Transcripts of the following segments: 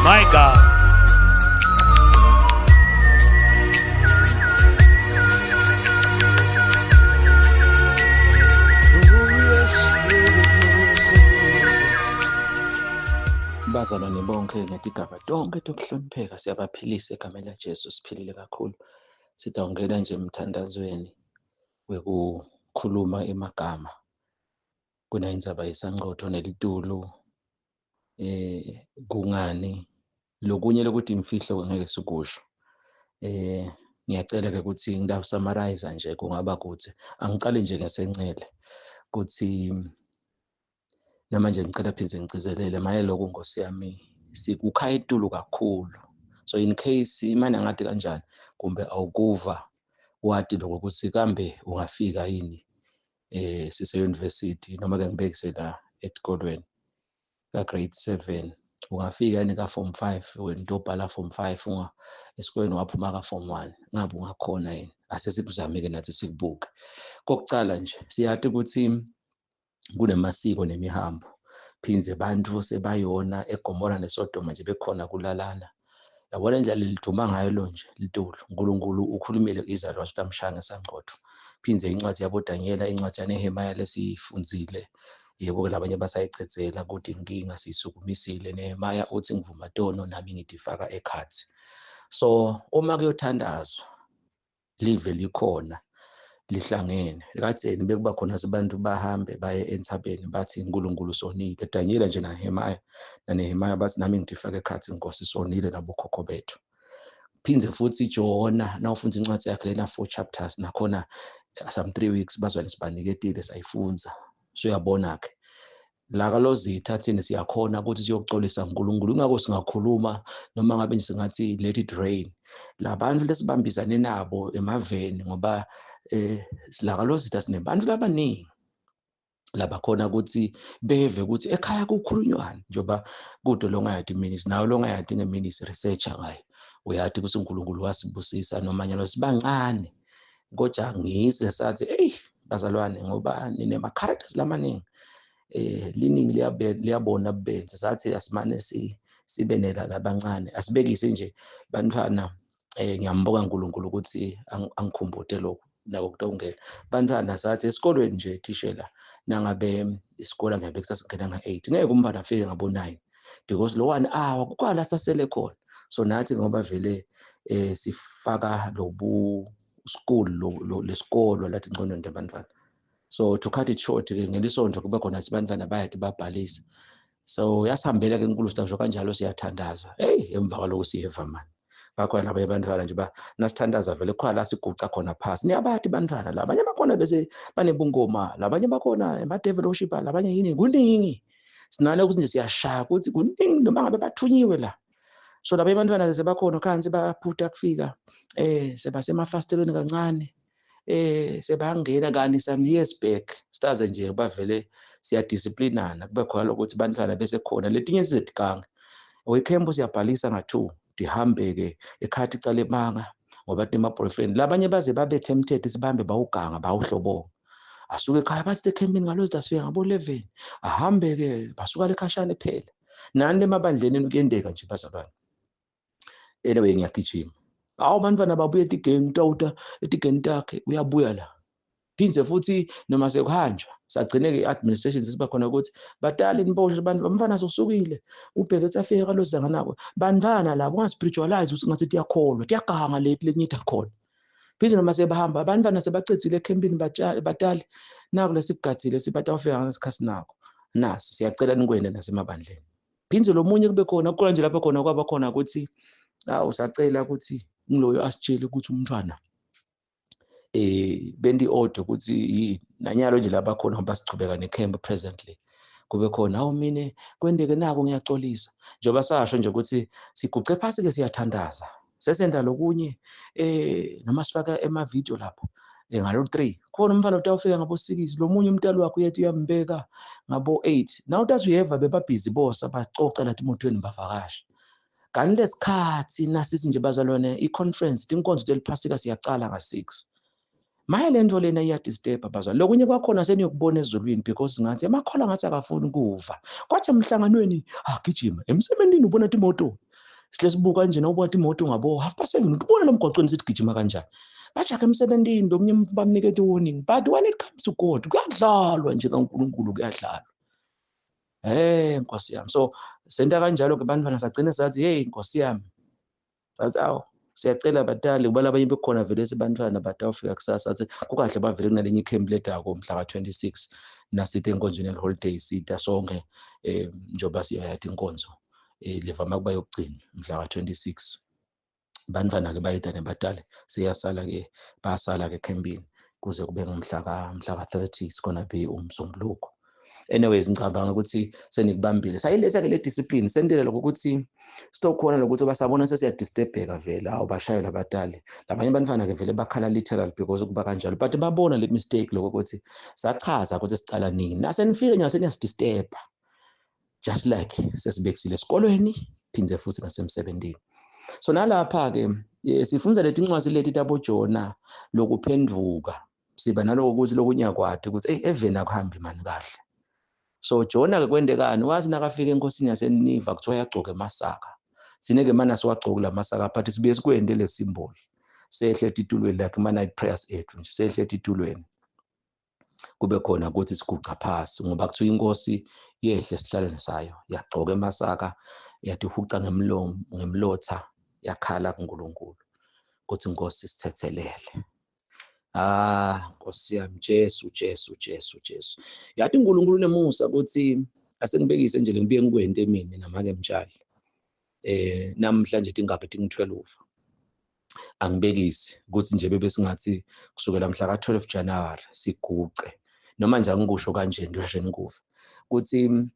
My God. Bazalwane bonke ngetigaba tonke tokuhlonipheka siyabaphilisa egameni laJesu, siphilile kakhulu. Sitawungena nje emthandazweni wekukhuluma emagama. Kunendzaba yesanqotho nelitulu, kungani lokunye lokuthi imfihlo ngeke sikusho. Ngiyacela ke ukuthi ngidawusummarize nje, kungaba kuthi angicale nje ngesencele kuthi namanje ngicela phindze ngigcizelele maye lokhu Nkosi yami sikukhaya etulu kakhulu. So in case imane ngathi kanjani kumbe awukuva wati lokho ukuthi kambe ungafika yini sise university noma ke ngibekise la esikolweni ka grade 7, ungafika yini ka form 5 wena ubhala form 5 unga esikolweni waphuma ka form 1, ngabe ungakhona yini? Asesikuzamile nathi sikubuke. Kokucala nje siyati ukuthi kunemasiko nemihambo, phindze bantu sebayona eGomora neSodoma nje bekhona kulalana. Yabona indlela liduma ngayo lo nje litulu. uNkulunkulu ukhulumile ku-Israel wathi amshaya ngesangqotho. Phindze incwadi yabo Daniela, incwadi yaNehemiah lesiyifundzile, yebo ke labanye basayicedzela ukuthi inkinga siyisukumisile. Nehemiah uthi ngivuma tono nami ngidifaka ekhathi. So uma kuyothandazwa live likhona lihlangene, kadzeni bekuba khona abantu bahambe baye entsabeni bathi uNkulunkulu sonile. Daniela nje naNehemiah naNehemiah bathi nami ngidifaka ekhathi Nkosi sonile nabokhokho bethu. Phindze futhi Jona nawufunda incwadi yakhe lena 4 chapters nakhona some 3 weeks bazwane sibaniketile sayifunza. So uyabona ke la kalozitha thina siyakhona ukuthi siyokuxolisa uNkulunkulu, ingakho singakhuluma noma ngabe nje singathi let it rain. Labantu lesibambisane nabo emaveni ngoba la kalozitha sinebantu labaningi labakhona ukuthi beve ukuthi ekhaya kukhulunywani, njengoba kude longayadi ministry nawe longayadi ngeministry researcher ngayo uyati ukuthi uNkulunkulu wasibusisa noma nyalo sibancane, kodwa ngizwe sathi hey bazalwane ngoba ninema characters lamaningi, liningi liyabona bubenze sathi asimane sibe nela labancane, asibekise nje bantwana. Ngiyambonga uNkulunkulu ukuthi angikhumbute lokho nako kutongena bantwana. Sathi esikolweni nje thishela nangabe isikole ngiyabe kusasingena nga-8 ngeke umfana afike ngabo 9 because lo 1 hour kukhona sasele khona. So nathi ngoba vele sifaka lobu school lesikolo lathi ngcono nje abantwana. So to cut it short ke ngelisonto kuba khona sibantwana bayade babhalisa. So yasihambela ke inkulu sithatha kanjalo siyathandaza. Hey emva kwaloko siyeva man. Bakhona labanye abantwana nje ba nasithandaza vele khona la siguca khona phasi. Niyabathi bantwana la abanye bakhona bese banebungoma, labanye bakhona ema devil worshiper, labanye yini kuningi. Sinale ukuthi nje siyashaya ukuthi kuningi noma ngabe bathunyiwe la. So labanye abantwana sebakhona khansi baphutha kufika sebasemafastelweni kancane. Sebangena kani some years back sistaze nje bavele siyadisciplinana kube khona lokuthi bantwana bese khona letinye sizetiganga wekhempu siyabhalisa nga2 dihambe ke ekhathi icala emanga ngoba tema boyfriend labanye baze babe tempted sibambe bawuganga bawuhlobonga asuke ekhaya bathi ekhempini ngalozi dasifika ngabo 11 ahambe ke basuka lekhashane phela nani lemabandleni kuyendeka nje bazalwane. Anyway ngiyagijima awu bantwana babuye etigeng tawuta etigeni takhe uyabuya la phindze futhi noma sekuhanjwa sagcine ke administration siba khona ukuthi batali niboshwe abantu bamfana sosukile ubheke ethi afike kalozanga nako bantwana labo ungaspiritualize ukuthi ngathi tiyakholwa tiyaganga leti lenyitha khona phindze noma sebahamba abantwana sebacedzile ekhempini batali naku lesigadzile sibatawufika ngesikhathi nako nasi siyacela nikwende nasemabandleni. Phindze lo munye kube khona kukhona nje lapha khona kwaba khona ukuthi awu sacela ukuthi ngiloyo asitshele ukuthi umntwana bendi order ukuthi yini nanyalo nje laba khona ngoba sichubeka necamp presently kube khona awu mine kwendeke nako ngiyaxolisa njengoba sasho nje ukuthi siguce phasi ke siyathandaza sesenda lokunye noma sifaka ema video lapha ngalo 3 khona umfana utawufika ngabo 6 lo munye umntalo wakhe uyethi uyambeka ngabo 8 naw utazuyeva bebabhizi bosa bacoca lathi emotweni bavakasha. Kanti lesikhathi nasithi nje bazalwane i-conference tinkonzo teliphasika siyacala nga-6. Maye le nto lena iyadisturb bazalwane. Lokunye kwakhona seniyokubona ezulwini because ngathi emakholwa ngathi akafuni ukuva. Kwathi emhlanganweni agijima emsebenzini ubona imoto. Sihle sibuka nje nawubuka imoto ngabo 7:30 ubona lo mgwaqweni sithi gijima kanjani. Bajaka emsebentini lo mnye bamniketa warning, but when it comes to God kuyadlalwa nje kaNkulunkulu, kuyadlalwa. Nkosi yami. So senta kanjalo ke bantwana, sagcina sathi hey Nkosi yami, sathi awu siyacela batali kuba labanye bekhona vele sibantwana batawufika kusasa, sathi kukahle bavele kunalenye ikhempu ledako mhla ka-26 nasithe enkonzweni holiday sita sonke njengoba siyayathi inkonzo levama kuba yokugcina mhla ka-26. Bantwana ke bayida nebatali siyasala ke, basala ke ekhempini kuze kube ngumhla ka-30, it's gonna be umsombuluko. Anyways, ngicabanga ukuthi senikubambile. Sayiletha ke le discipline, sentele lokho ukuthi sitokhona lokuthi basabona sesiyadisturbeka vele, awu bashayela abatali. Labanye abantwana ke vele bakhala literal because kuba kanjalo, but babona le mistake lokho ukuthi sachaza ukuthi sicala nini. Nasenifike nyanga seniyadisturba, just like sesibekisile esikolweni phindze futhi nasemsebentini. So nalapha ke sifunza leti incwadi leti tabo Jona lokuphenduka, siba naloko ukuthi lokunyakwati ukuthi hey eveni akuhambi mani kahle. So Jona ke kwendekani, wathi nakafika enkosini yaseNiniva kuthiwa yagcoka emasaka. Sine ke mana siwagcoka lamasaka, but sibuye sikwende le symbol sehle etitulweni like ma night prayers ethu nje, sehle etitulweni kube khona ukuthi siguqa phasi, ngoba kuthiwa inkosi yehle esihlalweni sayo yagcoka emasaka, yatihuca ngemlomo ngemlotha, yakhala kuNkulunkulu ukuthi Nkosi sithethelele. Nkosi yami, Jesu Jesu Jesu Jesu. Yathi uNkulunkulu unemusa ukuthi asengibekise nje ngibuye ngikwente mina namake mtshali. Namhlanje tingakhe ting-12. Angibekisi ukuthi nje bebe singathi kusukela mhla ka-12 January siguqe, noma nje angikusho kanje ndisho ngikuve ukuthi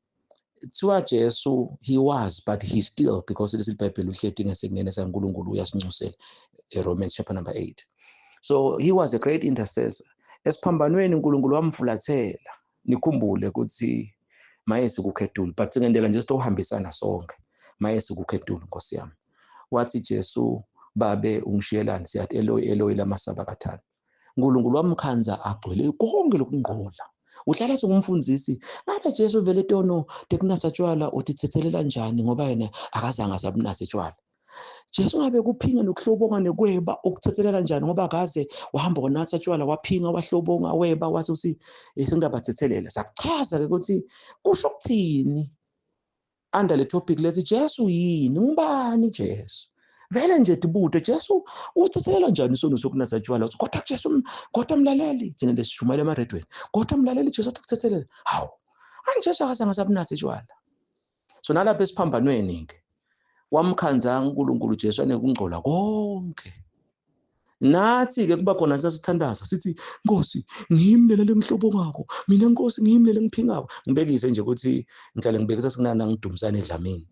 kuthiwa Jesu he was but he still, because lesi iBhayibheli uhleti ngesekunene saNkulunkulu uyasinxusela, Romans chapter number 8. So he was a great intercessor. Esiphambanweni uNkulunkulu wamfulathela. Nikhumbule ukuthi maye sikukhethule, but ngendlela nje sitohambisana sonke, maye sikukhethule Nkosi yami. Wathi Jesu, babe ungishiyelani? Siyathi Eloi Eloi lama sabachthani. uNkulunkulu wamkhanza agcwele konke lokungqola. Uhlala singumfundisi, ngabe Jesu vele tono tekunatha tshwala uthithethelela njani, ngoba yena akazange asabunathe tshwala. Jesu ngabe kuphinga nokuhlobonga nekweba ukuthethelela njani, ngoba akaze wahamba wanatha tshwala, waphinga, wahlobonga, weba, wathi uthi sengiyabathethelela. Sakuchaza ke ukuthi kusho ukuthini under le topic lethi Jesu yini, ngubani Jesu? Vele nje dibute Jesu uthethelela njani isono sokunatha tshwala? Uthi kodwa Jesu, kodwa mlaleli, thina lesishumayela emaredweni, kodwa mlaleli Jesu athi ukuthethelela. Hawu, ani Jesu akazange asabunathe tshwala. So nalapha esiphambanweni ke wamkhanza uNkulunkulu Jesu anekungcola konke. Nathi ke kuba khona sasithandaza sithi Nkosi ngimi lena lengihlobongako, mina Nkosi ngimi lena engiphingako. Ngibekise nje ukuthi ngihlale ngibekisa sinana ngidumisane eDlamini,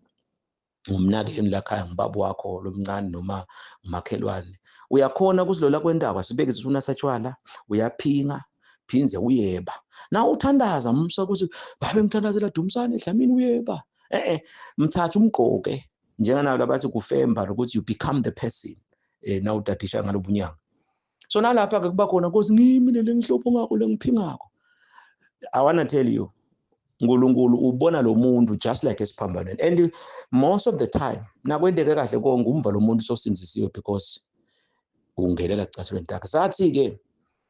ngumnakeni lakhaya, ngubaba wakho lomncane noma umakhelwane. Uyakhona kusilola kwendaba, sibekise unatha tshwala, uyaphinga phinze uyeba. Na uthandaza msa ukuthi babe ngithandazela Dumisane eDlamini uyeba. Mthatha umgqoke njenganalo labathi kufemba ukuthi you become the person na udadisha ngalobunyanga. So nalapha ke kuba khona Nkosi ngimi lengihlobongako lengiphingako. I wanna tell you, uNkulunkulu ubona lo muntu just like esiphambanweni, and most of the time nakwenteke kahle konke umva lo muntu sosinzisiwe because ungelela cathulweni takhe. Sathi ke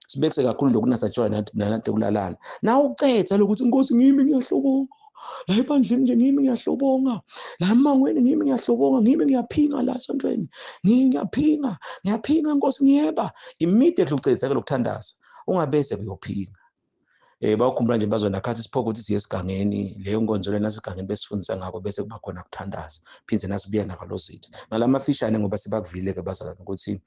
sibekise kakhulu lokunatha tshwala nathi kulalana. Na ucetha lokuthi Nkosi ngimi ngiyahlobonga la ebandleni nje, ngimi ngiyahlobonga la emangweni, ngimi ngiyahlobonga, ngimi ngiyaphinga la esontweni, ngiyaphinga, ngiyaphinga Nkosi ngiyeba. Immediately ucetha ke lokuthandaza, ungabese kuyophinga. Bawukhumbula nje bazona khathi siphoka ukuthi siye esigangeni, leyo nkonzo lena esigangeni besifundisa ngakho, bese kuba khona ukuthandaza phindze nasibuya nakalozitha ngalamafishane, ngoba sebakuvile ke bazalwane ukuthi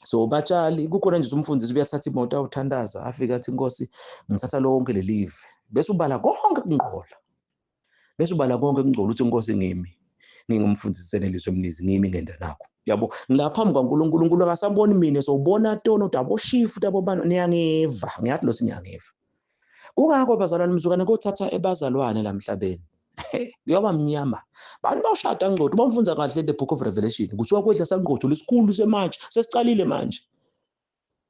so batshali kukhona nje umfundisi uyathatha imoto awuthandaza, afike athi Nkosi ngithatha lonke lelive, bese ubala konke kungqola, bese ubala konke kungqola, uthi Nkosi ngimi ngingumfundisi senelizwe emnizi, ngimi ngenda nakho, yabo ngilapha phambi kwaNkulunkulu, uNkulunkulu akasaboni mina, sowubona tono dabo shift dabo bani. Niyangiva, ngiyathi lothi niyangiva. Kungakho bazalwane mzukane kothatha ebazalwane lamhlabeni kuyoba mnyama. Bantu bawushada ngqotho bamfunza kahle the book of Revelation, kuthiwa kwedla sangqotho lesikhulu semanje sesicalile manje.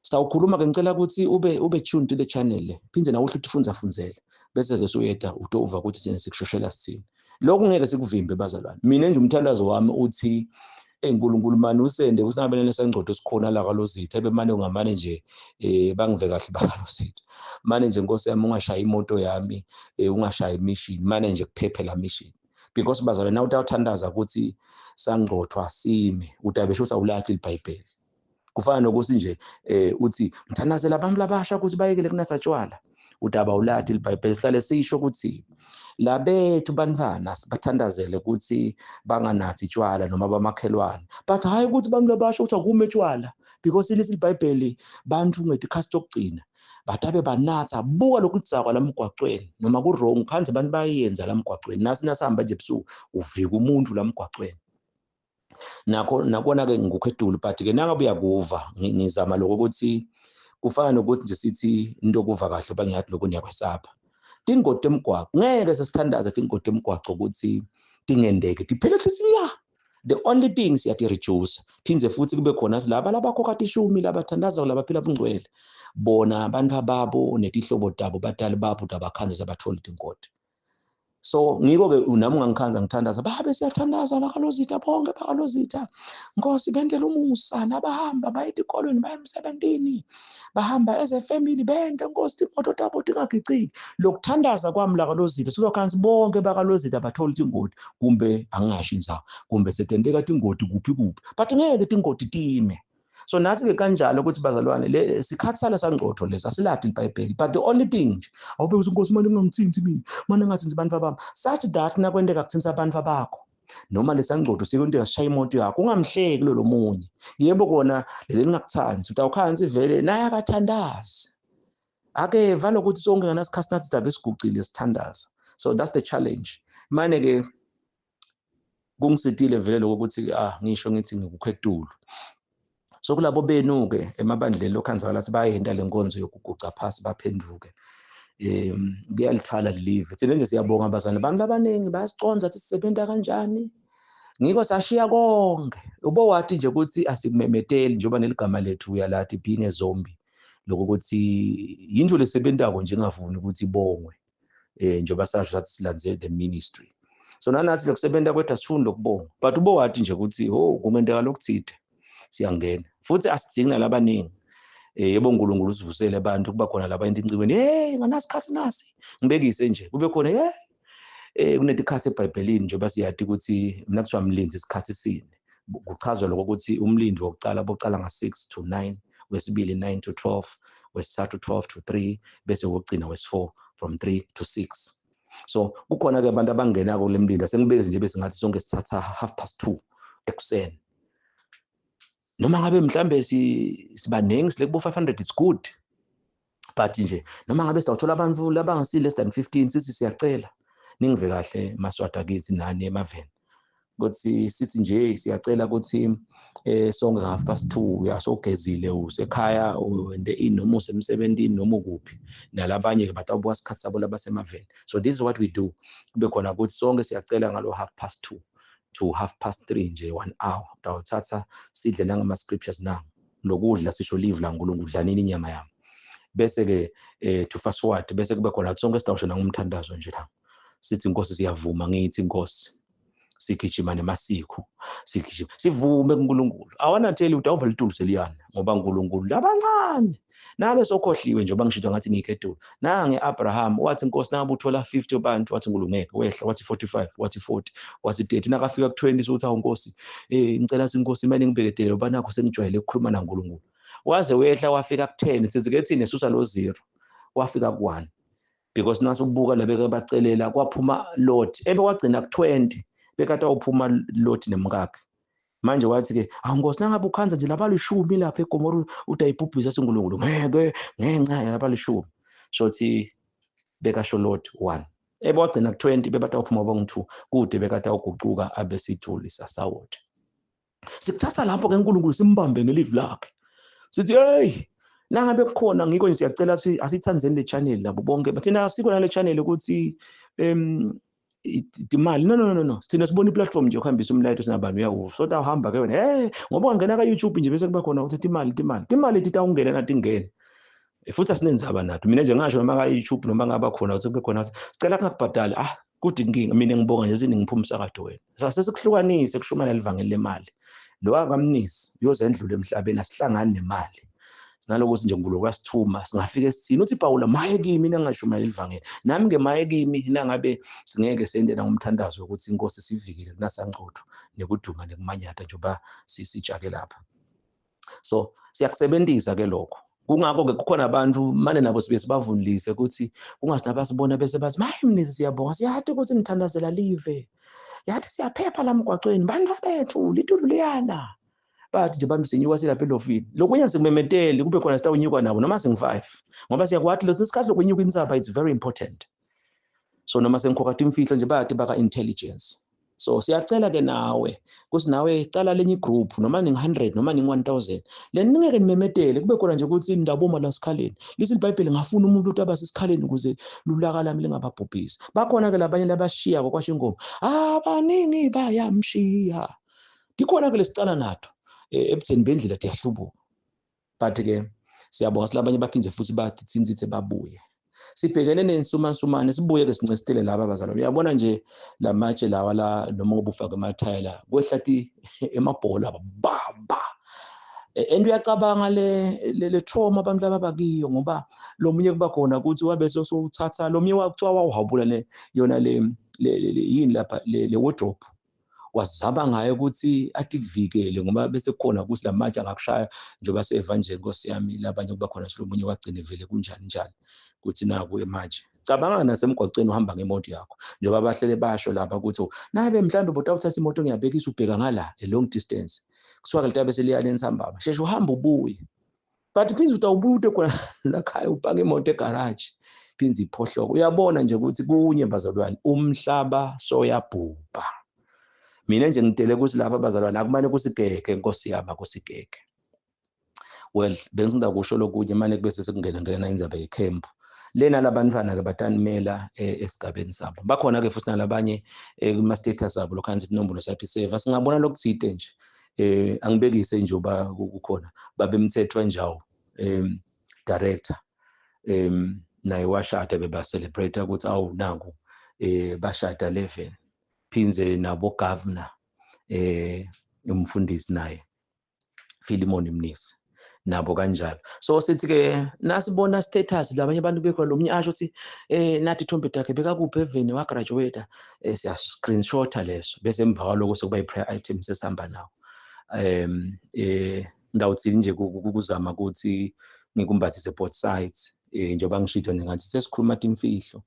Sawukhuluma ke, ngicela ukuthi ube tuned to the channel le, phinde nawe uhle ufunza funzele, bese ke suyeda utova ukuthi sine sikushoshela sithini. Lokhu ngeke sikuvimbe bazalwane. Mina nje umthandazo wami uthi eNkulunkulu mani usende kusinabelene sengcodo sikhona la kalozitha, ebe mane ungamane nje bangive kahle bakalozitha. Mane nje Nkosi yami ungashayi imoto yami, ungashayi mission, mane nje kuphephe la mission. Because bazalwane, nawe utawuthandaza ukuthi sangcothwa sime, utabe sho ukuthi awulahli iBhayibheli. Kufana nokuthi nje uthi ngithandazela abantu labasha ukuthi bayekele kunatha tshwala, udaba ulahli iBhayibheli. Sihlale sisho ukuthi labethu bantwana sibathandazele ukuthi banganathi tshwala noma bamakhelwane, but hayi ukuthi abantu labasha ukuthi akume tshwala, because ilisi iBhayibheli bantu ngetikhathi tokugcina batabe banatha. Buka lokhu kudzakwa la emgwaqweni, noma ku-wrong khanze abantu bayenza la emgwaqweni. Nasi nasihamba nje ebusuku uvika umuntu la emgwaqweni, nakho nakona-ke ngikukhedulu. But-ke nangabe uyakuva, ngizama lokho ukuthi kufana nokuthi nje sithi into okuva kahle uba ngiyathi lokho niyakwesaba tingoti temgwaqo. Ngeke sesithandaza tingoti temgwaqo ukuthi tingendeke tiphele tisiya. The only thing siyati-reduce, phindze futhi kube khona silaba labakhokha tishumi, labathandaza, labaphila bungcwele, bona abantu ababo netihlobo tabo, batali babo tabakhanze sabathola tingoti. So ngiko-ke nami ungangikhanza ngithandaza, babe siyathandaza lakalozitha bonke bakalozitha, Nkosi bentela umusa, nabahamba baye etikolweni, baye emsebentini, bahamba as a family, bente Nkosi timoto tabo tingagiciki. Lokuthandaza kwami lakalozitha sizokhansi bonke bakalozitha bathola tingoti, kumbe angingasho indzawo, kumbe setenteka tingoti kuphi kuphi, but ngeke tingoti time. So nathi-ke kanjalo ukuthi bazalwane, le sikhathi sale sangcotho lesi asiladi iBhayibheli, but the only thing nje awube uthi Nkosi manje ungangithinti mina, manje ngathinti abantu abami, such that nakwenteka kuthinta abantu abakho noma lesangcotho sikwenteka sishaya imoto yakho, ungamhleki lo lomunye. Yebo kona leli ngingakuthandi, utawukhansi vele naye akathandazi, akeva lokuthi sonke nganasikhathi nathi sidabe sigucile sithandaza. So that's the challenge. Mane ke kungisitile vele lokho ukuthi ngisho ngithi ngikukhwetulu. So kulabo benu ke emabandleni lokhanzakala lathi bayenta lenkonzo yokuguca phasi baphenduke, kuyalithala live. Thina nje siyabonga abazalwane, abantu abaningi bayasiconza ukuthi sisebenza kanjani. Ngiko sashiya konke. Ubo wathi nje ukuthi asikumemeteli njengoba neligama lethu uyalathi being a zombie, lokho ukuthi yinto lesebentako nje engavuni ukuthi ibongwe, njengoba sasho sathi silandzele the ministry. So nanathi lokusebenta kwethu asifuni lokubonga, but ubo wathi nje ukuthi oh kungenteka lokuthide, siyangena futhi asidingi nalabaningi. Yebo uNkulunkulu usivusele abantu kuba khona laba into hey nganasikhathi nasi ngibekise nje kube khona hey kunetikhathi eBhayibhelini njengoba siyathi ukuthi mina kuthiwa mlindi isikhathi sini, kuchazwa lokho ukuthi umlindi wokuqala boqala nga-6 to 9, wesibili 9 to 12, wesithathu 12 to 3, bese wokugcina wesi-4 from 3 to 6. So kukhona ke abantu abangenako kule mlindo, sengibekeze nje bese ngathi sonke sithatha 2:30 ekuseni, noma ngabe mhlambe sibaningi sile kubo 500, it's good. But nje noma ngabe sitawuthola abantu labangasi less than 15, sithi siyacela ningive kahle maswada kithi nani emaveni, ukuthi sithi nje siyacela ukuthi sonke 2:30 uyasogezile usekhaya wende in noma usemsebentini noma ukuphi, nalabanye ke batawubuka isikhathi sabo labasemaveni. So this is what we do, kube khona ukuthi sonke siyacela ngalo 2:30 to 3:30 nje 1 hour utawuthatha sidle nangama scriptures na lokudla sisho live la uNkulunkulu dlanini inyama yami, bese ke to fast forward bese kube khona sonke sitawusho nangumthandazo nje la sithi Nkosi siyavuma, ngithi Nkosi sigijima nemasiko, sigijima sivume kuNkulunkulu. I wanna tell you utawuvela itulu seliyana ngoba uNkulunkulu labancane nabe sokhohliwe njengoba ngishito ngathi ngikhedulu nange Abraham wathi Nkosi nangabe uthola 50 abantu, wathi uNkulunkulu ngeke, wehla wathi 45, wathi 40, wathi 30, nakafika ku20 sokuthi awu Nkosi ngicela inkosi imane ngibeketele ngoba nakho sengijwayele ukukhuluma naNkulunkulu, waze wehla wafika ku10, sithi ke thina susa lo 0 wafika ku1, because nasubuka labeke bacelela kwaphuma Lot ebe wagcina ku20 bekade awuphuma Lot nemkakhe. Manje wathi ke awu Nkosi nangabe ukhanza nje labalishumi lapha eGomora utayibhubhisa, siNkulunkulu ngeke ngenxa yalabalishumi, shothi bekasho Lot 1 ebe wagcina ku20 bebade awuphuma bongu2 kude bekade awuguquka abe sithuli sasawoti. Sikuthatha lapho ke uNkulunkulu simbambe ngelive lakhe, sithi hey nangabe kukhona, ngiko nje siyacela asithandzeni le channel labo bonke, thina asikho nale channel ukuthi Imali no no no no, sithina sibona i-platform nje ukuhambisa umlayeto singabani uyawuva. So utawuhamba ke wena hey, ngoba ungangena ka-YouTube nje bese kuba khona ukuthi imali imali imali ithi tawungena nathi ingene. Futhi asinenzaba nathi. Mina nje ngasho noma ka-YouTube noma ngaba khona ukuthi kube khona sicela kungakubhadali, ah kude inkinga. Mina ngibonga nje sini ngipha umsakazo wena. Sasesikuhlukanise kushumayela livangeli lemali. Lo akamnisi uyoze endlule emhlabeni, asihlangani nemali. Sinalokuthi nje uNkulunkulu wasithuma singafika esithini uthi Paula maye kimi nangashumayela ivangeli, nami ke maye kimi nangabe singeke sende nangumthandazo ukuthi inkosi sivikele kunasancotho nekuduma nekumanyata njengoba sijake lapha. So siyakusebenzisa ke lokho. Kungakho ke kukhona abantu mane nabo sibe sibavunulise ukuthi kungathi nabasibona bese bathi maye Mnisi siyabonga, siyathi ukuthi nithandazela live, yathi siyaphepha la mgwaqweni bantu bethu litulu liyana. Bathi nje bantu sinyuka silapha elofini, lokunye sikumemeteli kube khona sitawunyuka nabo noma singu-5 ngoba siyakwati leso sikhathi lokunyuka insaba, it's very important. So noma sengikhokha imfihlo nje bayathi baka intelligence. So siyacela ke nawe kuthi nawe cala lenye igroup noma ning-100 noma ning-1000 le ningeke nimemetele kube khona nje ukuthi indaboma la sikhaleni lithi iBhayibheli ngafuna umuntu ukuthi abasesikhaleni ukuze lulaka lami lingababhubhisi. Bakhona ke labanye labashiya kwasho ingoma abaningi bayamshiya. Dikhona ke lesicala nato ebutheni bendlela tiyahlubuka, but ke siyabonga silabanye baphindze futhi bathi tsintsitse babuye. Sibhekene nensumansumane sibuye ke sincestele laba bazalwane. Uyabona nje lamatshe lawa la noma ngoba ufake emathayela kwehla ti emabhola ba ba and uyacabanga le trauma abantu laba bakiyo, ngoba lo munye kuba khona ukuthi wabe sewuthatha lo munye wakuthiwa wawuhabula le yona le yini lapha le wardrobe wazama ngayo ukuthi ativikele ngoba bese kukhona ukuthi lamatshe angakushaya njengoba seva nje Nkosi yami labanye kuba khona silomunye wagcine vele kunjani njani kuthi naku manje. Cabanga nasemgwaqweni uhamba ngemoto yakho njengoba bahlele basho lapha ukuthi nabe mhlambe botawuthatha imoto ngiyabekisa ubheka ngala a long distance, kuthiwa ke litabe seliyale nsambama sheshe uhamba ubuye, but phinde utawubuya khona lakhaya upaka imoto egarage phinde iphohloko. Uyabona nje ukuthi kunye bazalwane umhlaba soyabhubha. Mina nje ngidele ukuthi lapha bazalwane akumane kusigege Nkosi yami akusigege. Well bengisinda kusho lokunye mane kube sesekungena ngena indzaba yecamp lena labantwana ke batanimela esigabeni sabo. Bakhona ke futhi nalabanye kuma status abo lokho angithi inombolo sathi save singabona lokuthide nje angibekise nje uba kukhona babemthethwa njawo director naye washada beba celebrate ukuthi awu naku bashada 11 phinze nabo governor umfundisi naye Philemon Mnisi nabo kanjalo. So sithi ke nasibona status labanye abantu bekhona lo munye asho ukuthi nathi ithombe takhe bekakuphi eveni wa graduate siya screenshot leso bese emva kwaloko sekuba i-prayer item sesihamba nawo. Ngawuthini nje ukuzama ukuthi ngikumbathise both sides njengoba ngishito nje ngathi sesikhuluma imfihlo.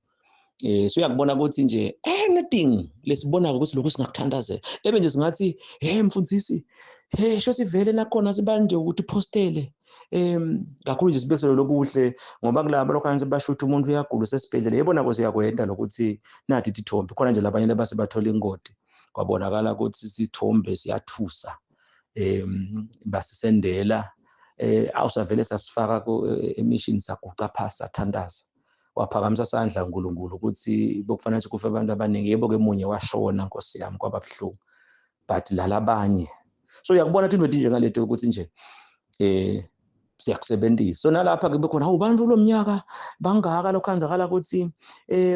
So uyakubona ukuthi nje anything lesibonako ukuthi lokhu singakuthandazela ebe nje singathi hey mfundisi hey sho sivele nakhona sibanje ukuthi postele kakhulu nje sibekiselo lokuhle ngoba kulabo lokho angithi basho ukuthi umuntu uyagula usesibhedlela yebo nako siyakwenda lokuthi nathi ithombe khona nje labanye labasebathola ingodi kwabonakala ukuthi sithombe siyathusa basisendela awusavele sasifaka ku emission saguca phasi sathandaza waphakamisa sandla uNkulunkulu ukuthi bokufanele kufe abantu abaningi. Yebo ke munye washona Nkosi yami kwaba buhlungu but lalabanye. So uyakubona ukuthi into njengaleto ukuthi nje siyakusebenzisa. So nalapha ke bekhona awu bantu lomnyaka bangaka lokhanzakala ukuthi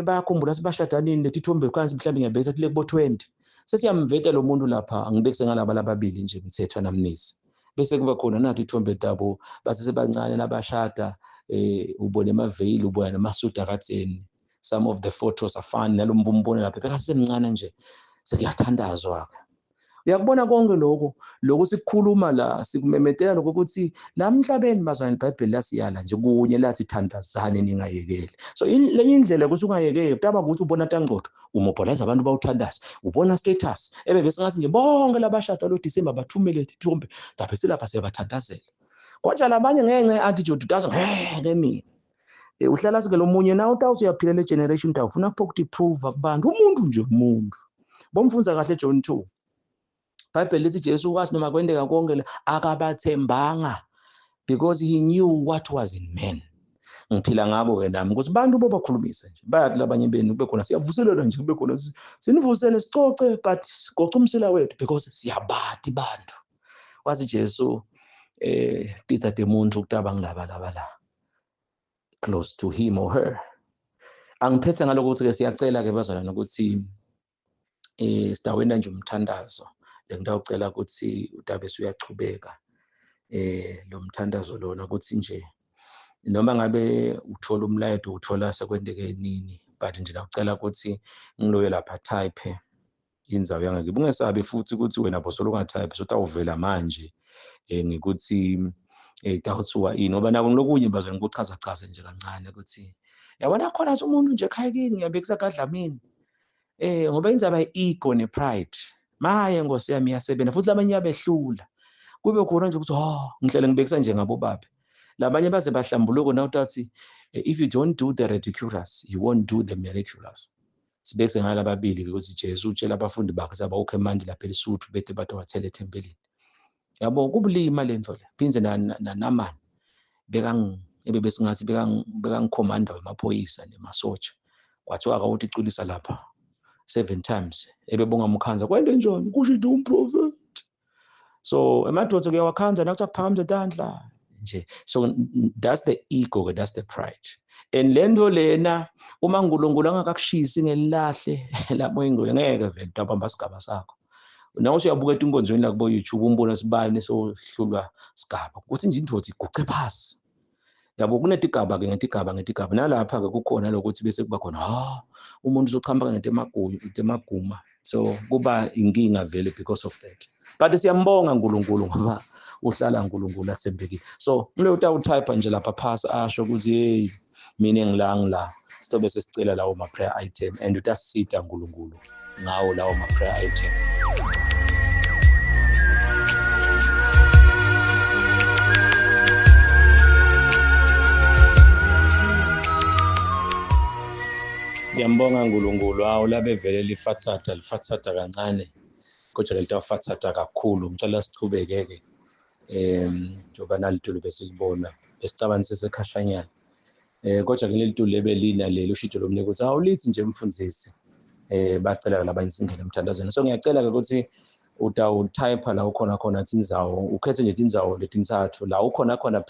bayakhumbula sibashada nini lethithombe khansi mhlawumbe ngiyabekisa ukuthi lekubo 20 sesiyamveta lo muntu lapha angibekise ngalaba lababili nje Mthethwa naMnisi bese kuba khona nathi ithombe tabo basesebancane nabashada ubone emaveyili ubona namasuda katheni. Some of the photos are fun nalomvu umbone lapha bekasemncane nje sekuyathandazwa ke. Uyakubona konke lokho lokhu sikukhuluma la sikumemetela lokho ukuthi la emhlabeni bazalwane iBhayibheli lasiyala nje kunye lathi thandazane ningayekeli. So lenye indlela ukuthi ungayekeli kutaba ukuthi ubona tangcotho umobilize abantu bawuthandaza ubona status ebe bese ngathi nje bonke labashada lo December bathumele ithombe lapha silapha siyabathandazela. Kodwa labanye ngenxa ye-attitude utazi ngeke mina uhlala sike lo munye nawe utawuthi uyaphila le generation utawufuna ukuthi prove kubantu umuntu nje umuntu bomfunza kahle John 2 iBhayibheli lithi Jesu wathi noma kwendeka konke akabathembanga because he knew what was in man. Ngiphila ngabo ke nami ukuthi bantu bobakhulumisa nje, bayathi labanye benu kube khona siyavuselelwa nje, kube khona sinivusele sicoce, but sigoce umsila wethu because siyabati bantu. Wathi Jesu titha temuntu kutaba ngilaba laba la close to him or her. Angiphethe ngalokho ukuthi ke siyacela ke bazalwane ukuthi sidawena nje umthandazo. Lengitawucela ukuthi utabe suyachubeka lo mthandazo lona, ukuthi nje noma ngabe uthola umlayeto uthola sekwenteke nini, but nje ngiyacela ukuthi ngiloye lapha type indzawo yangakibo. Ungesabi futhi ukuthi wena bosolo ungatype, sotawuvela manje ngikuthi tawuthiwa ini, ngoba nako ngilokunye bazwe ngikuchaza chaze nje kancane ukuthi yabona khona umuntu nje ekhaya kini ngiyabekisa kaDlamini ngoba indzaba ye-ego ne-pride maye Nkosi yami iyasebenza futhi labanye iyabehlula. Kube khona nje ukuthi oh ngihlele ngibekisa nje ngabo babe labanye baze bahlambuluke na utathi if you don't do the ridiculous you won't do the miraculous. Sibekise ngalababili ukuthi Jesu utshela abafundi bakhe sabawukhe emanti lapha eLisuthu bethe bathi wathela ethempelini. Yabo kubulima lento le phindze naNamani bekang ebebesingathi bekangikhomanda wemaphoyisa nemasotsha, kwathiwa akawuthi iculisa lapha 7 times ebebonga mkhanza kwente njani kusho into umprofeti. So emadoda kuyawakhanza nakuthi akuphakamisa tandla nje. So that's the ego, that's the pride. And lento lena uma uNkulunkulu angakakushisi ngelilahle lapho ingcwele ngeke vele utabamba sigaba sakho. Nawe usuyabuka etinkonzweni la kubo YouTube umbona sibani sohlulwa sigaba kuthi nje indoda iguqe phasi. Yabo kunetigaba ke ngetigaba ngetigaba, nalapha ke kukhona lokuthi bese kuba khona umuntu uzochamba ngetemaguma, so kuba inkinga vele because of that. But siyambonga uNkulunkulu ngoba uhlala uNkulunkulu athembekile. So ngilo utawutype nje lapha phasi asho ukuthi hey mina ngila sitobe sesicela lawo ma prayer item and utasita uNkulunkulu ngawo lawo ma prayer item. Siyambonga uNkulunkulu awu labe vele lifathatha lifathatha kancane kodwa lelitafathatha kakhulu. Ngicela sichubeke ke njengoba nalitulu besilibona besicabanga sesekhashanyana kodwa ke leli tulo ebelina leli ushido lomnye ukuthi awulithi nje mfundisi bacela labanye singene emthandazweni. So ngiyacela ke ukuthi utawutype la ukhona khona tindzawo, ukhethe nje tindzawo letintsatfu la ukhona khona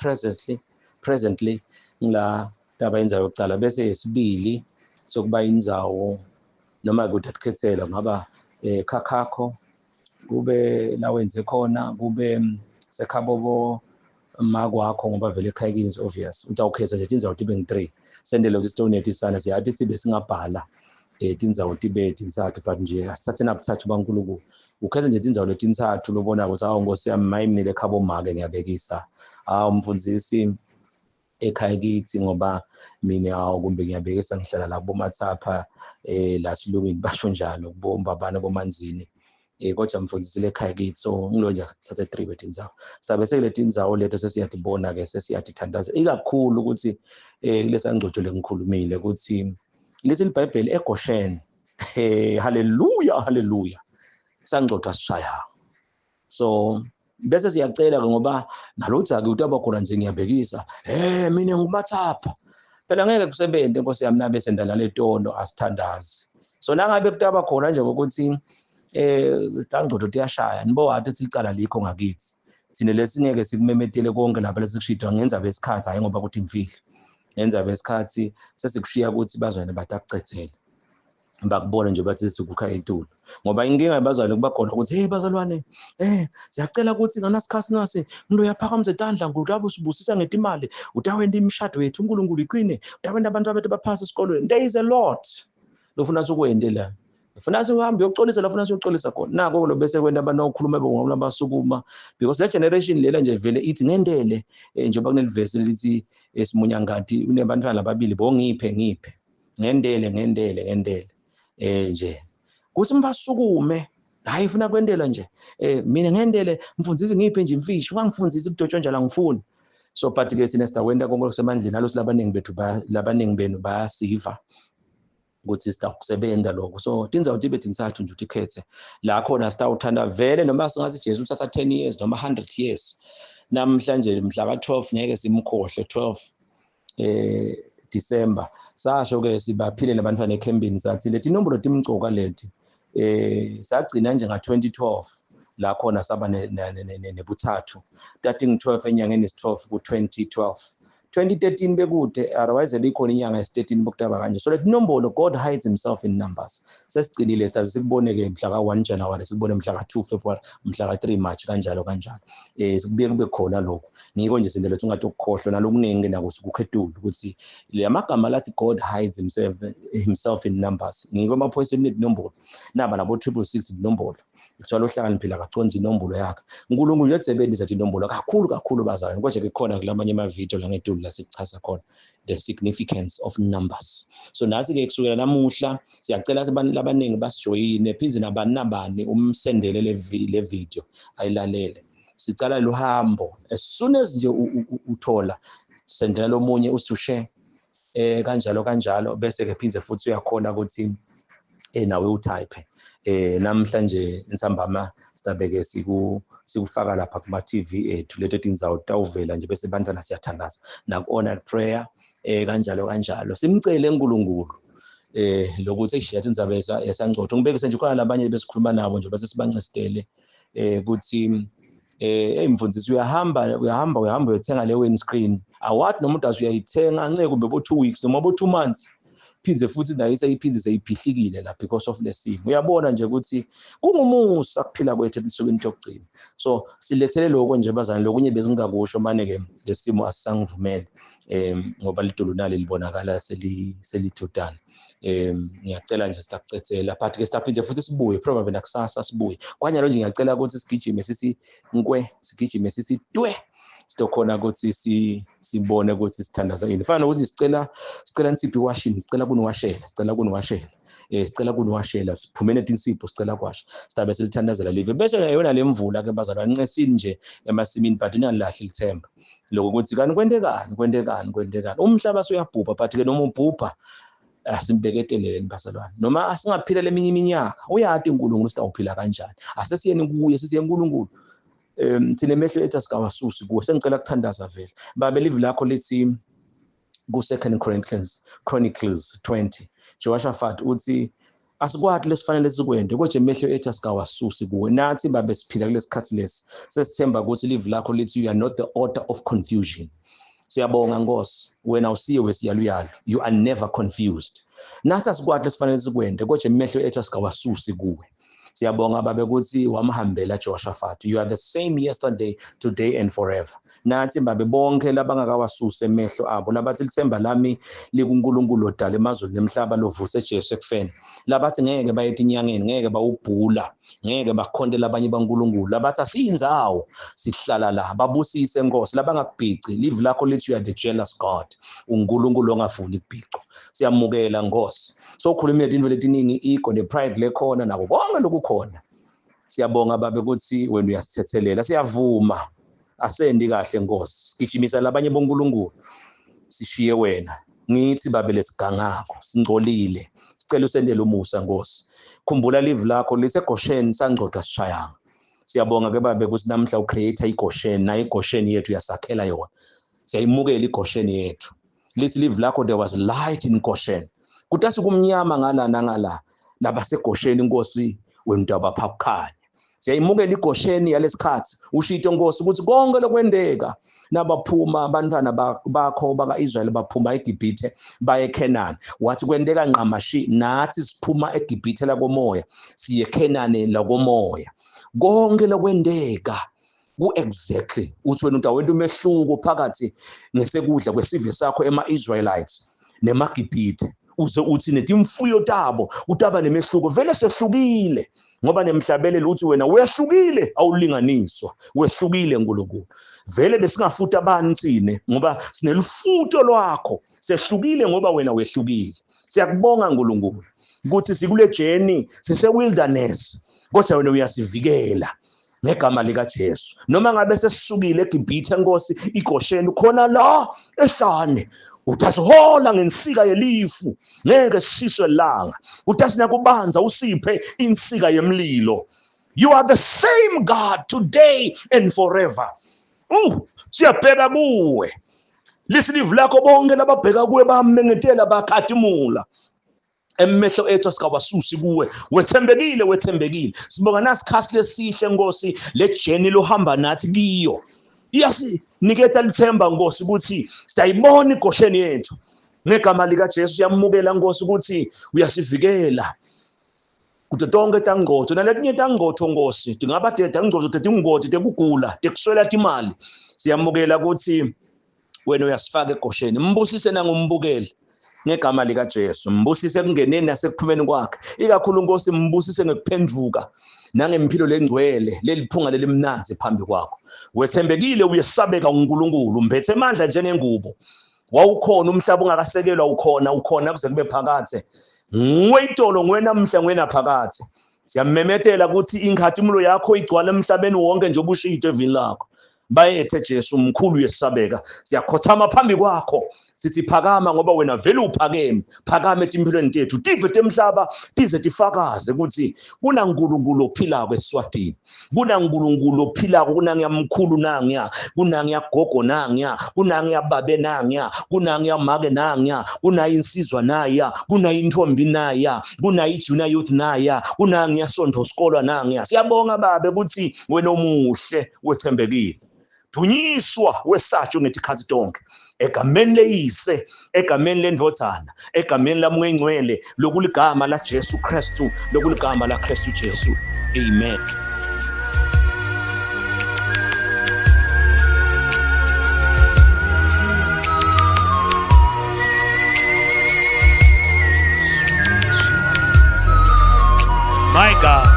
presently ngila taba indzawo yokucala, bese yesibili sokuba indzawo noma kude akukhethela kungaba khakhakho, kube la wenze khona, kube sekhabobo makwakho ngoba vele ekhaya kini is obvious. Utawukhetha nje tindzawo tibe ngi-3 sendele ukuthi sitonetisana siyathi sibe singabhala tindzawo tibe tintsatfu, but nje asithathe nabuthathu baNkulunkulu. Ukhetha nje tindzawo letintsatfu lobona ukuthi awu Nkosi yami mayimnile ekhabo make ngiyabekisa, awu mfundisi ekhaya kithi ngoba mina awu kumbe ngiyabekisa ngihlala la kubomathapha la silungini basho njalo kubombabana bomanzini kodwa mfundisi lekhaya kithi. So ngilo nje thathe 3 betindzawo sabe sekuletindzawo leto sesiyatibona ke sesiyatithandaza ikakhulu ukuthi kulesangcojo lengikhulumile ukuthi lithi iBhayibheli eGoshen haleluya haleluya sangcojo sishaya. So bese siyacela ke ngoba nalotha ke utaba khona nje ngiyabekisa mina ngumathapha phela ngeke kusebenze Nkosi yami nabe sendala letono asithandazi. So nangabe kutaba khona nje ukuthi tangcodo tiyashaya nibo wathi licala likho ngakithi thina lesingeke sikumemetele konke lapha lesikushidwa ngenza besikhathi, hayi ngoba kuthi imfihlo ngenza besikhathi sesikushiya ukuthi bazwane batakucethela bakubona nje bathi sikukha itulo. Ngoba inkinga yabazalwane kuba khona ukuthi hey bazalwane siyacela ukuthi nganasikhathi nasi umuntu uyaphakamisa itandla ngutabe usibusisa ngetimali utawenda imishado yethu uNkulunkulu iqine utawenda abantu abethu baphasi esikolweni. There is a lot lofuna sokwende la ufuna sihambe uyoxolisa la ufuna siyoxolisa khona nako lo bese kwenta abantu okhuluma bongoba basukuma because le generation lela nje vele ithi ngendele njengoba kunelivesi lithi esimunyangati unebantwana lababili bongiphe ngiphe ngendele ngendele ngendele nje kuthi mbasukume hayi ufuna kwendela nje mina ngendele mfundisi ngiphe nje imfishi wangifundisa ukudotshwa njalo angifuni. So but ke thina sidakwenda konke kusemandleni alo silabaningi bethu labaningi benu bayasiva ukuthi sitakusebenza lokho. So tindzawo tibe tintsatfu nje utikhethe la khona sitawuthanda vele noma singathi Jesu uthatha 10 years noma 100 years namhlanje mhla ka 12 ngeke simkhohle 12 December. Sasho ke sibaphile nabantwana ekhembini sathi leti inombolo timcoka leti sagcina nje nga-2012 la khona saba nebuthathu 13 enyangeni esi-12 ku-2012. 2013 bekude, otherwise beyikhona inyanga esi-13 bokutaba kanje. So leti nombolo, God hides himself in numbers. Sesigcinile sitaze sikubone-ke mhla ka-1 January, sikubone mhla ka-2 February, mhla ka-3 March, kanjalo kanjalo. Sikubuye kube khona lokho. Ngiko nje sendlela ukuthi ungathi ukukhohlwa nalokuningi nako sikukhethula ukuthi le amagama lathi God hides himself in numbers. Ngiko emaphoyiseni netinombolo. Naba nabo 666 inombolo. Kuthiwa lohlakaniphile akaconsi inombolo yakhe. uNkulunkulu uyadzebenzisa inombolo kakhulu kakhulu bazalwane. Kodwa ke khona kulamanye amavidiyo la ngetulu la sikuchaza khona the significance of numbers. So nathi ke kusukela namuhla siyacela abantu labaningi basijoyine, phindze nabani nabani umsendele le video ayilalele. Sicala luhambo as soon as nje uthola sendela lomunye usushare kanjalo kanjalo, bese ke phindze futhi uyakhona ukuthi nawe utype. Namhlanje nsambama sitabeke sikufaka lapha kuma TV ethu leto tindzawo tawuvela nje, bese bantwana siyathandaza naku night prayer kanjalo kanjalo. Simcele uNkulunkulu lokuthi eshiya indzaba yesangcotho. Ngibekise nje khona labanye besikhuluma nabo nje bese sibancestele ukuthi hey mfundisi, uyahamba uyahamba uyahamba uyothenga le windscreen, awathi noma umuntu uyayithenga nceke kumbe bo 2 weeks noma bo 2 months, phindze futhi nayo seyiphindze seyiphihlikile la because of lesimo. Uyabona nje ukuthi kungumusa kuphila kwethu etinsukwini tokugcina. So silethele lokho nje bazalwane, lokunye besingakusho mane ke lesimo asisangivumele ngoba lidulu nali libonakala selithutana. Ngiyacela nje sitakucedzela, but ke sitaphindze futhi sibuye probably nakusasa sibuye. Kwanyalo nje ngiyacela ukuthi sigijime sisi nkwe, sigijime sisi twe, sitokhona ukuthi sibone ukuthi sithandaza yini. Fana nokuthi sicela insipho iwashini, sicela kuniwashela, sicela kuniwashela, sicela kuniwashela, siphume netinsipho, sicela kwasha, sitabe silithandazela live. Bese yona lemvula ke bazalwane, ncesini nje emasimini, but ingalahli lithemba lokho ukuthi kanti kwentekani kwentekani kwentekani, umhlaba suyabhubha, but ke noma ubhubha asimbeketeleni bazalwane, noma asingaphila leminye iminyaka, uyati uNkulunkulu sitawuphila kanjani. Asesiyeni kuye, sisiye uNkulunkulu. Thina emehlo ethu asikawasusi kuwe. Sengicela ukuthandaza vele babe. Live lakho lithi ku-2 Chronicles 20, Jehoshaphat uthi asikwati lesifanele sikwende, kodwa emehlo ethu asikawasusi kuwe. Nathi babe siphila kulesikhathi lesi, sesithemba ukuthi live lakho lithi you are not the author of confusion. Siyabonga Nkosi, wena usiye wesiyaluyalu, you are never confused. Nathi asikwati lesifanele sikwende, kodwa emehlo ethu asikawasusi kuwe. Siyabonga babe ukuthi wamhambela Jehoshaphat. You are the same yesterday, today and forever. Nathi babe bonke labangakawasusi emehlo abo, labathi lithemba lami likuNkulunkulu odala emazulu nemhlaba lovuse Jesu ekufeni, labathi ngeke baye etinyangeni, ngeke bawubhula, ngeke bakhonte labanye baNkulunkulu, labathi asiyindzawo sihlala la, babusise Nkosi. Labangakubhici, live lakho lithi you are the jealous God, uNkulunkulu ongafuni kubhicwa. Siyamukela Nkosi. So khulumile into letiningi, ego ne pride lekhona nako konke lokukhona. Siyabonga babe ukuthi wena uyasithethelela. Siyavuma asendi kahle Nkosi, sigijimisa labanye boNkulunkulu sishiye wena. Ngithi babe lesigangako singcolile, sicela usendele umusa Nkosi. Khumbula live lakho liseGoshen, sangcodwa sishayanga. Siyabonga ke babe ukuthi namhla ucreate iGoshen, nayo iGoshen yethu uyasakhela yona. Siyayimukela iGoshen yethu. Lithi live lakho there was light in Goshen. Kutasi kumnyama ngala nangala, labaseGosheni Nkosi wena utabapha kukhanya. Siyayimukela iGosheni yalesikhathi. Ushito Nkosi ukuthi konke lokwendeka nabaphuma abantwana bakho baka-Israyeli baphuma eGibhithe baye eKhenani, wathi kwendeka nqamashi, nathi siphuma eGibhithe lakomoya siye eKhenani lakomoya. Konke lokwendeka ku-exactly uthi wena utawenta umehluko phakathi ngesekudla kwesive sakho ema-Israelites nemaGibhithe, uze uthi netimfuyo tabo utaba nemehluko. Vele sehlukile ngoba nemhlabelelo uthi wena wehlukile, awulinganiswa, wehlukile Nkulunkulu. Vele besingafuta abani thine ngoba sinelufuto lwakho, sehlukile ngoba wena wehlukile. Siyakubonga Nkulunkulu ukuthi sikule journey, sise wilderness, kodwa wena uyasivikela ngegama lika Jesu. Noma ngabe sesisukile eGibhithe Nkosi, iGosheni khona la ehlane, utasihola ngensika yelifu, ngeke sishiswe langa, utasinakubanza usiphe insika yemlilo. You are the same God today and forever. Siyabheka kuwe. Lisilivu lakho bonke lababheka kuwe bamengetela bakhatimula. Emehlo ethu asikawasusi kuwe, wethembekile, wethembekile. Sibonga nasikhasi lesihle Nkosi, le journey lohamba nathi kiyo iyasiniketa lithemba Nkosi ukuthi sitayibona igosheni yethu. Ngegama lika Jesu siyamukela Nkosi ukuthi uyasivikela kuto tonke tangqotho naletinye tangqotho Nkosi, tingaba tangqotho tetingoti tekugula tekuswela timali. Siyamukela ukuthi wena uyasifaka egosheni. Mbusise nangumbukeli ngegama lika Jesu, mbusise ekungeneni nasekuphumeni kwakhe, ikakhulu Nkosi mbusise ngekuphenduka nangempilo lengcwele leliphunga lelimnanzi phambi kwakho. Wethembekile, uyesabeka uNkulunkulu, umbethe amandla njengengubo. Wawukhona umhlaba ungakasekelwa, ukhona, ukhona kuze kube phakathe. Nguwe itolo, nguwe namhla, nguwe naphakathe. Siyamemetela ukuthi inkhatimulo yakho igcwale emhlabeni wonke njengoba ushito evini lakho. Bayethe Jesu, mkhulu uyesabeka. Siyakhothama phambi kwakho, sithi phakama, ngoba wena vele uphakeme. Phakama etimpilweni tethu, tive temhlaba tize tifakaze ukuthi kunaNkulunkulu ophilako eSwatini, kunaNkulunkulu ophilako, kunangiyamkhulu nangiya, kunangiyagogo nangiya, kunangiyababe nangiya, kunangiyamake nangiya, kunayinsizwa naya, kunayintombi naya, kunayi-junior youth naya, kunangiyasonto sikolwa nangiya. Siyabonga babe ukuthi wena omuhle wethembekile. Dunyiswa wesatshwe ngetikhathi tonke, egameni leyise, egameni lendvodzana, egameni laMoya Engcwele, lokuligama la Jesu Kristu, lokuligama la Kristu Jesu. Amen. My God.